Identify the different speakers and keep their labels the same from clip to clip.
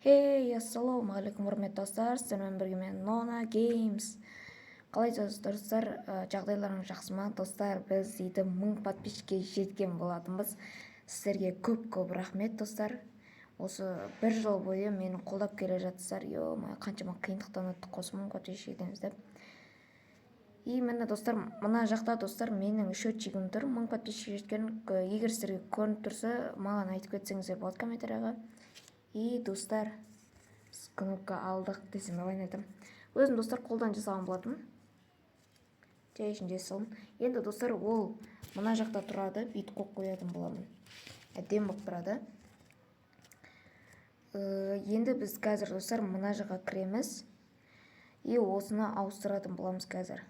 Speaker 1: Эй, ассалаумағалейкум, құрметті достар! Сіздермен бірге мен, Нона Геймс. Қалайсыздар, достар? Жағдайларыңыз жақсы ма, достар? Біз дейді 1000 подписчикке жеткен болатынбыз. Сіздерге көп көп рахмет, достар. Осы бір жыл бойы мені қолдап келе жатсыздар. Ё, қаншама қиындықтан өттік қой осы 1000 подписчик жетеміз деп. И міне, достар, мына жақта, достар, менің счетчигім тұр, 1000 подписчик жеткен. Егер сіздерге көрініп тұрса, маған айтып кетсеңіздер болады комментарийға. И, достар, біз кнопка алдық десем, қалай айтамын өзім, достар, қолдан жасаған болатынмын, жай үшін жасай салдым. Енді, достар, ол мына жақта тұрады, бүйтіп қойып қоятын боламын, әдемі болып тұрады. Енді біз қазір, достар, мына жаққа кіреміз и осыны ауыстыратын боламыз. Қазір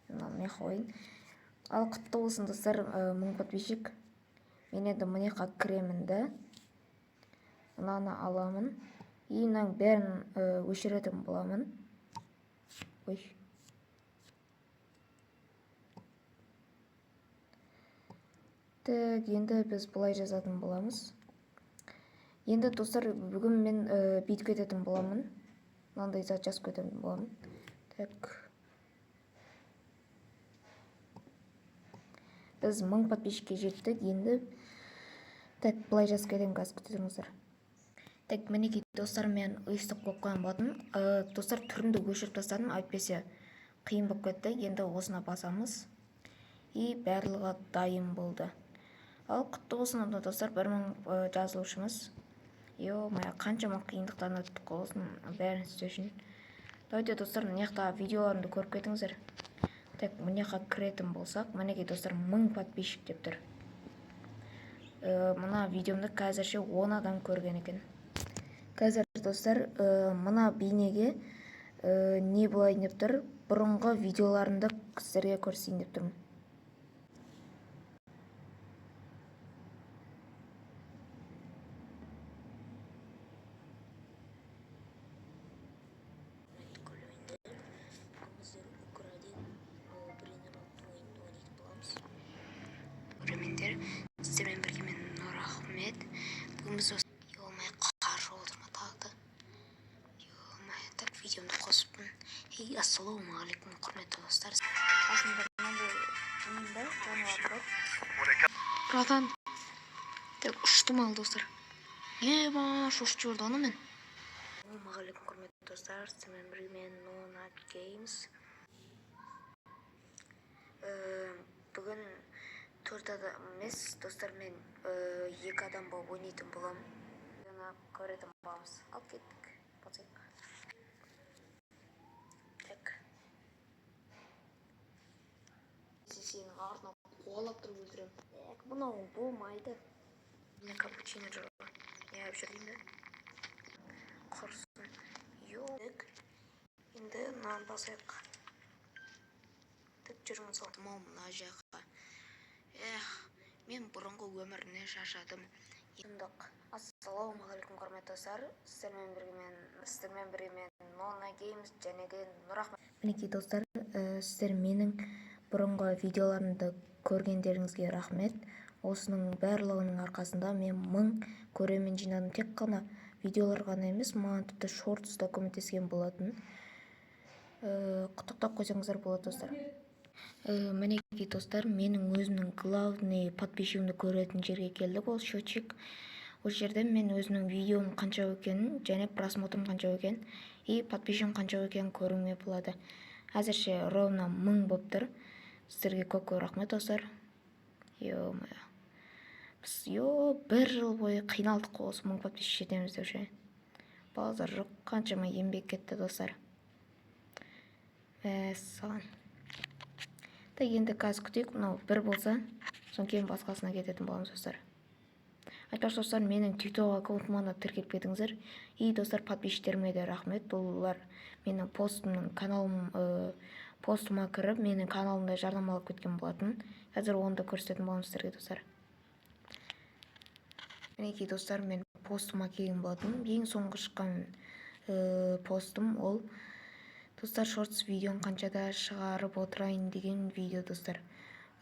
Speaker 1: мынаны мына жаққа қояйын. Ал құтты болсын, достар, 1000 подписчик. Мен енді мына жаққа кіремін да, мынаны аламын и мынаның бәрін өшіретін боламын. Ой, так, енді біз былай жазатын боламыз. Енді, достар, бүгін мен бүйтіп кететін боламын, мынандай зат жазып кететін боламын. Так, біз 1000 подписчикке жеттік енді. Так, былай жазып кетемін қазір, күте тұрыңыздар. Так, мінекей, достар, мен өйстіп қойып қойған болатынмын. Достар, түрімді өшіріп тастадым, әйтпесе қиын болып кетті. Енді осыны басамыз и барлығы дайын болды. Ал құтты болсын онда, достар, 1000 жазылушымыз. Ё-моё, қаншама қиындықтан өттік қой осының бәрін істеу үшін. Давайте, достар, мына жақта видеоларымды көріп кетіңіздер. Так, мына жаққа кіретін болсақ, мінекей, достар, 1000 подписчик деп тұр. Мына видеомды қазірше 10 адам көрген екен. Қазір, достар, мына бейнеге не болайын деп тұр, бұрынғы видеоларымды сіздерге көрсетейін деп тұрмын.
Speaker 2: Көрермендер, біздер Укради Брейнроттың ойынын ойнайтын боламыз.
Speaker 1: Көрермендер, сіздермен бірге мен, Нұрахмет. Бүгін біз, ё, қар жауып отыр ма тағы да? Ё, так, видеомды қосыппын. Ей, ассалаумағалейкум, құрметті достар! Қасымда мынандай нем бар, жануар бар, братан. Так, ұштым. Ал, достар, ема, шошытып жіберді оны мен. Ассалаумағалейкум, құрметті достар! Сіздермен бірге мен, Нона Геймс. Бүгін төрт адам емес, достар, мен екі адам болып ойнайтын боламын. Жаңа көретін боламыз. Ал кеттік, басайық. Так, сенің артынан қуалап тұрып өлтіремін. Так, мынау болмайды. Мен капучино неғып жүр деймін да, құрсын. Йо, енді мынаны басайық. Так, жүріңіз.
Speaker 2: Мынау мына жаққа. Эх, мен бұрынғы өмірімнен шаршадым.
Speaker 1: Сұмдық. Ассалаумағалейкум, құрметті достар! Сіздермен бірге мен, Нона Геймс және де Нұрахмет. Мінекей, достар, сіздер менің бұрынғы видеоларымды көргендеріңізге рахмет. Осының барлығының арқасында мен 1000 көрермен жинадым. Тек қана видеолар ғана емес, маған тіпті шортс та көмектескен болатын. Құттықтап қойсаңыздар болады, достар. Мінекей, достар, менің өзімнің главный подписчигімді көретін жерге келдік, ол счетчик. Осы жерде мен өзімнің видеом қанша екенін және просмотрым қанша екенін и подписчигім қанша екенін көруіме болады. Әзірше ровно 1000 болып тұр. Сіздерге көп көп рахмет, достар. Ё-моё, біз, ё, бір жыл бойы қиналдық қой осы 1000 подписчик жетеміз деп ше. Базар жоқ, қаншама еңбек кетті, достар, мәссаған. Так, енді қазір күтейік, мынау бір болса, содан кейін басқасына кететін боламыз, достар. Айтпақшы, достар, менің ТикТок аккаунтыма да тіркеліп кетіңіздер. И, достар, подписчиктеріме де рахмет. Бұлар менің постымның каналым, постыма кіріп, менің каналымда жарнамалап кеткен болатын. Қазір оны да көрсететін боламын сіздерге, достар. Мінекей, достар, мен постыма келген болатын. Ең соңғы шыққан постым ол, достар, шортс видеоны қаншада шығарып отырайын деген видео, достар.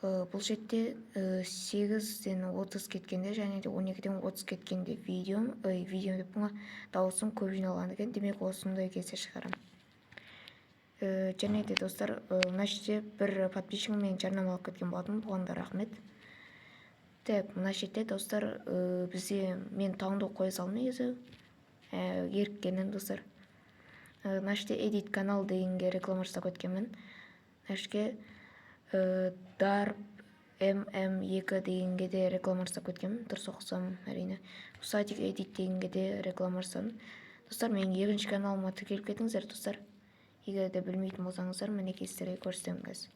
Speaker 1: Бұл жерде 8-ден 30 кеткенде және де 12-ден 30 кеткенде видеом, ой, видеом деппін ғой, дауысым көп жиналған екен. Демек, осындай кезде шығарамын. Және де, достар, мына жерде бір подписчигім мені жарнамалап кеткен болатын, бұған да рахмет. Так, мына жерде, достар, бізде мен таңдау қоя салдым негізі, еріккеннен, достар. Мына жерде «Эдит канал» дегенге реклама жасап кеткенмін. Мына жерге Дарп ММ2 дегенге де реклама жасап кеткенмін, дұрыс оқысам, әрине. Садик Эдит дегенге де реклама жасадым. Достар, менің екінші каналыма тіркеліп кетіңіздер, достар. Егер де білмейтін болсаңыздар, мінекей, сіздерге көрсетемін қазір.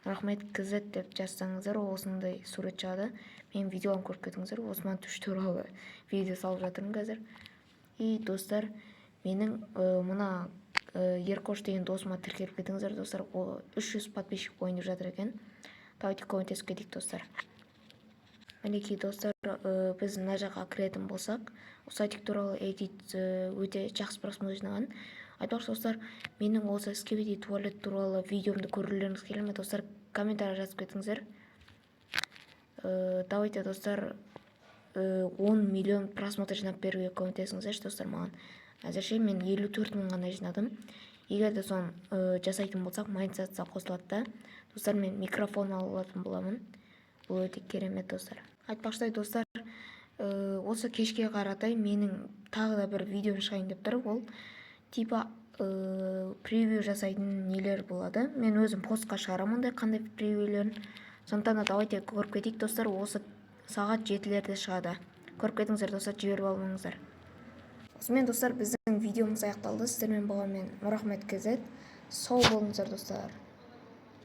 Speaker 1: «Рахмет кз» деп жазсаңыздар, осындай сурет шығады. Менің видеоларымды көріп кетіңіздер. Осман Түш туралы видео салып жатырмын қазір. И, достар, менің мына Еркош деген досыма тіркеліп кетіңіздер, достар. Ол 300 подписчик қояйын деп жатыр екен. Давайте көмектесіп кетейік, достар. Мінекей, достар, біз мына жаққа кіретін болсақ, Усатик туралы эдит өте жақсы просмотр жинаған. Айтпақшы, достар, менің осы скибиди туалет туралы видеомды көргілеріңіз келе ме, достар? Комментарий жазып кетіңіздер. Давайте, достар, 10 миллион просмотр жинап беруге көмектесіңіздерші, достар, маған. Әзірше мен 54 мың ғана жинадым. Егер де соны жасайтын болсақ, монетизация қосылады да, достар, мен микрофон алып алатын боламын. Бұл өте керемет, достар. Айтпақшыдай, достар, осы кешке қаратай менің тағы да бір видеом шығайын деп тұр. Ол типа превью жасайтын нелер болады. Мен өзім постқа шығарамын ондай қандай превьюлерін. Сондықтан да давайте көріп кетейік, достар. Осы сағат 7-лерде шығады, көріп кетіңіздер, достар, жіберіп алмаңыздар. Осымен, достар, біздің видеомыз аяқталды. Сіздермен болған мен, Нұрахмет кз. Сау болыңыздар, достар.